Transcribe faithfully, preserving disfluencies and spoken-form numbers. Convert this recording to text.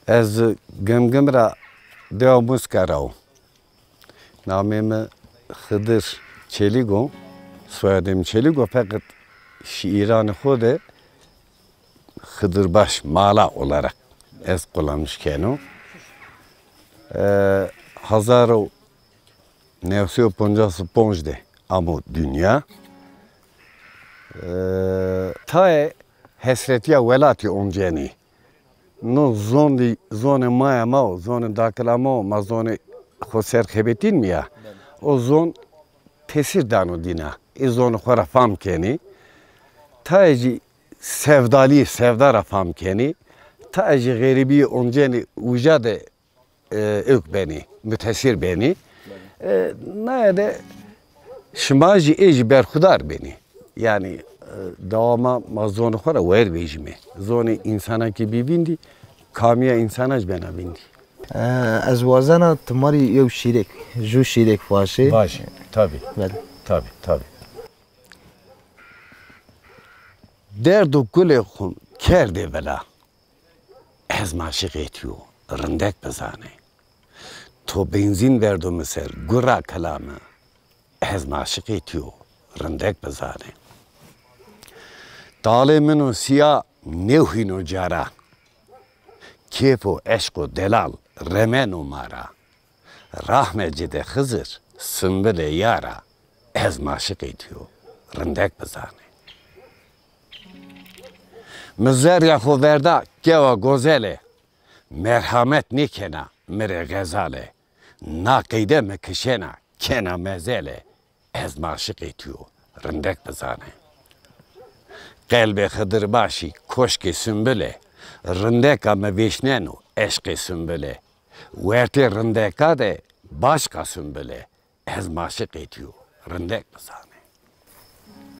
Ez Gimgim ra, dewa Muska ra wo. Namê mi Xidir Çelîg o, soyadê mi Çelîg o, feqet şîîranê xo de Xidirbaş Mala olarak ez kullanmış keno. E, hazar û new sey û poncas û ponc de amo dinya. E, tayê hesretîya welatî oncenî. No zon dî, zonê maya ma o, zonê dakila ma o, ma zonê xo ser xebetînmîya. O zon tesîr dano dîna. Ê zonê xo ra fam kenî. Tayê jî sevdalî, sevda ra fam kenî. Tayê jî xerîbî oncenî, uca de, e, ewk benî, mutesîr benî. E, naye de şima jî, ê jî berxudar benî. Yanî, e, dewama ma zonê xo ra wer vejîme. Zonê însanan ke bî vîndî, kamîya însanan jî bena vîndî. E, ez wazena ti ma rê yew şîrêk, ju şîrêk vaşê. Vaşê, tabî. Belê. Tabî, tabî. Derd û kulê xo kerdê vila. Ez maşiqê to yo, rindek bizanê. To benzîn verdo mi ser, gura kila mi. Ez maşiqê to yo, rindek bizanê. Talê min o sîya nêwhîno cara. Kêf û eşq û delal remeno ma ra. Rahme ci de Xizir, Simbilê yara, ez maşiqê to yo, rindek bizanê. Mi zerrîya xo verda kewa gozelê, merhamet nêkena mi rê xezalê. Na qeyde mi kişena, kena mezelê, ez maşiqê to yo, rindek bizanê. Qelbê Xidirbaşî, koşkê Simbilê, rindeka mi vêşneno eşqê Simbilê. Wertê rindeka de başqa Simbilê, ez maşiqê to yo, rindek bizanê.